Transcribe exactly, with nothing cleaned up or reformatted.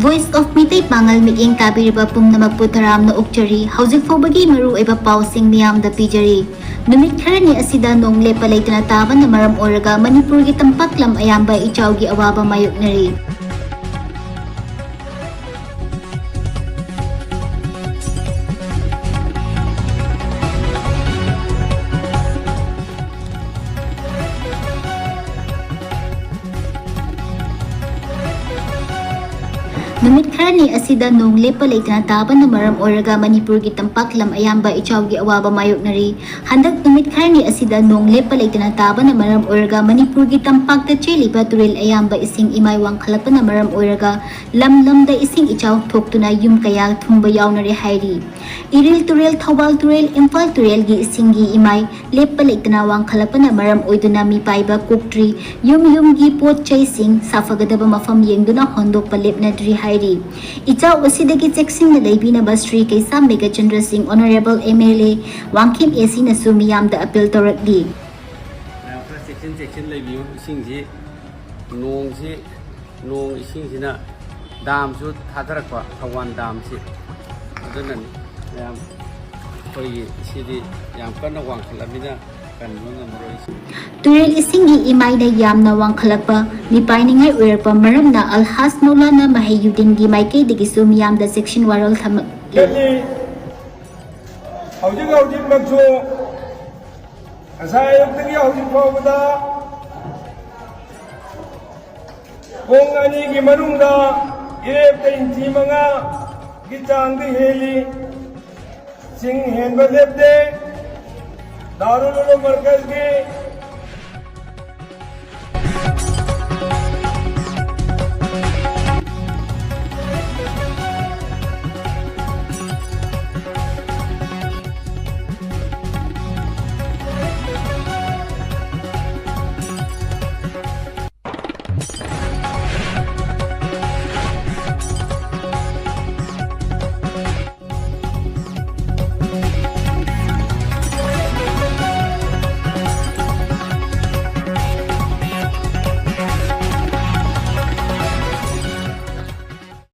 Voice of Meitei ꯄꯥꯉꯜ ꯃꯤꯠꯌꯦꯡ ꯇꯥꯕꯤꯔꯤꯕ ꯄꯨꯝꯅꯃꯛꯄꯨ ꯇꯔꯥꯝꯅ ꯑꯣꯛꯆꯔꯤ꯫ ꯍꯧꯖꯤꯛ ꯐꯥꯎꯕꯒꯤ ꯃꯔꯨꯑꯣꯏꯕ ꯄꯥꯎꯁꯤꯡ ꯃꯤꯌꯥꯝꯗ ꯄꯤꯖꯔꯤ꯫ ꯅꯨꯃꯤꯠ ꯈꯔꯅꯤ ꯑꯁꯤꯗ ꯅꯣꯡ ꯂꯦꯞꯄ ꯂꯩꯇꯅ ꯇꯥꯕꯅ ꯃꯔꯝ ꯑꯣꯏꯔꯒ ꯃꯅꯤꯄꯨꯔꯒꯤ ꯇꯝꯄꯥꯛ ꯂꯝ ꯑꯌꯥꯝꯕ ꯏꯆꯥꯎꯒꯤ ꯑꯋꯥꯕ ꯃꯥꯌꯣꯛꯅꯔꯤ꯫ ꯅꯨꯃꯤꯠ ꯈꯔꯅꯤ ꯑꯁꯤꯗ ꯅꯣꯡ ꯂꯦꯞꯄ ꯂꯩꯇꯅ ꯇꯥꯕꯅ ꯃꯔꯝ ꯑꯣꯏꯔꯒ ꯃꯅꯤꯄꯨꯔꯒꯤ ꯇꯝꯄꯥꯛ ꯂꯝ ꯑꯌꯥꯝꯕ ꯏꯆꯥꯎꯒꯤ ꯑꯋꯥꯕ ꯃꯥꯌꯣꯛꯅꯔꯤ꯫ ꯍꯟꯗꯛ ꯅꯨꯃꯤꯠ ꯈꯔꯅꯤ ꯑꯁꯤꯗ ꯅꯣꯡ ꯂꯦꯞꯄ ꯂꯩꯇꯅ ꯇꯥꯕꯅ ꯃꯔꯝ ꯑꯣꯏꯔꯒ ꯃꯅꯤꯄꯨꯔꯒꯤ ꯇꯝꯄꯥꯛꯇ ꯆꯦꯜꯂꯤꯕ ꯇꯨꯔꯦꯜ ꯑꯌꯥꯝꯕ ꯏꯁꯤꯡ ꯏꯃꯥꯏ ꯋꯥꯡꯈꯠꯂꯛꯄꯅ ꯃꯔꯝ ꯑꯣꯏꯔꯒ ꯂꯝ ꯂꯝꯗ ꯏꯁꯤꯡ ꯏꯆꯥꯎ ꯊꯣꯛꯇꯨꯅ ꯌꯨꯝ ꯀꯌꯥ ꯊꯨꯝꯕ ꯌꯥꯎꯅꯔꯦ ꯍꯥꯏꯔꯤ꯫ ꯏꯔꯤꯜ ꯇꯨꯔꯦꯜ, ꯊꯧꯕꯥꯜ ꯇꯨꯔꯦꯜ, ꯏꯝꯐꯥꯜ ꯇꯨꯔꯦꯜꯒꯤ ꯏꯁꯤꯡꯒꯤ ꯏꯃꯥꯏ ꯂꯦꯞꯄ ꯂꯩꯇꯅ ꯋꯥꯡꯈꯠꯂꯛꯄꯅ ꯃꯔꯝ ꯑꯣꯏꯗꯨꯅ ꯃꯤꯄꯥꯏꯕ ꯀꯣꯛꯇ꯭ꯔꯤ꯫ ꯌꯨꯝ ꯌꯨꯝꯒꯤ ꯄꯣꯠ ꯆꯩꯁꯤꯡ ꯁꯥꯐꯒꯗꯕ ꯃꯐꯝ ꯌꯦꯡꯗꯨꯅ ꯍꯣꯟꯗꯣꯛꯄ ꯂꯦꯞꯅꯗ꯭ꯔꯤ ꯍꯥꯏꯔꯤ꯫ ꯏꯆꯥꯎ ꯑꯁꯤꯗꯒꯤ ꯆꯦꯛꯁꯤꯟꯅ ꯂꯩꯕꯤꯅꯕ Shri Keisham Meghachandra Singh, honourable M L A Wangkhem A ꯁꯤꯅꯁꯨ ꯃꯤꯌꯥꯝꯗ ꯑꯄꯤꯜ ꯇꯧꯔꯛꯂꯤ꯫ ꯃꯌꯥꯝ ꯈꯔ ꯆꯦꯛꯁꯤꯟ ꯆꯦꯛꯁꯤꯟ ꯂꯩꯕꯤꯌꯨ꯫ ꯏꯁꯤꯡꯁꯤ, ꯅꯣꯡꯁꯤ, ꯅꯣꯡ ꯏꯁꯤꯡꯁꯤꯅ ꯗꯥꯝꯁꯨ ꯊꯥꯗꯔꯛꯄ, ꯊꯧꯕꯥꯜ ꯗꯥꯝꯁꯤ꯫ ꯑꯗꯨꯅꯅꯤ ꯃꯌꯥꯝ ꯑꯩꯈꯣꯏꯒꯤ ꯁꯤꯗꯤ ꯌꯥꯝ ꯀꯟꯅ ꯋꯥꯡꯈꯠꯂꯕꯅꯤꯅ ꯀꯟꯕ ꯉꯝꯃꯔꯣꯏ꯫ ꯇꯨꯔꯦꯜ ꯏꯁꯤꯡꯒꯤ ꯏꯃꯥꯏꯗ ꯌꯥꯝꯅ ꯋꯥꯡꯈꯠꯂꯛꯄ ꯃꯤꯄꯥꯏꯅꯤꯡꯉꯥꯏ ꯑꯣꯏꯔꯛꯄ ꯃꯔꯝꯅ ꯑꯜꯍꯥꯖ ꯃꯧꯂꯥꯅꯥ ꯃꯍꯩꯌꯨꯗꯤꯟꯒꯤ ꯃꯥꯏꯀꯩꯗꯒꯤꯁꯨ ꯃꯤꯌꯥꯝꯗ ꯆꯦꯛꯁꯤꯟ ꯋꯥꯔꯣꯜ ꯊꯝꯃꯛꯂꯤ꯫ ꯍꯧꯖꯤꯛ ꯍꯧꯖꯤꯛꯃꯛꯁꯨ ꯉꯁꯥꯏ ꯑꯌꯨꯛꯇꯒꯤ ꯍꯧꯖꯤꯛ ꯐꯥꯎꯕꯗ ꯄꯨꯡ ꯑꯅꯤꯒꯤ ꯃꯅꯨꯡꯗ ꯏꯔꯦꯞꯇ ꯏꯟꯆꯤ ꯃꯉꯥꯒꯤ ꯆꯥꯡꯗꯤ ꯍꯦꯜꯂꯤ꯫ ꯆꯤꯡ ꯍꯦꯟꯕ ꯂꯦꯞꯇꯦ꯫ ꯗꯥꯔꯨꯜ ꯎꯂꯨꯝ ꯃꯔꯀꯖꯒꯤ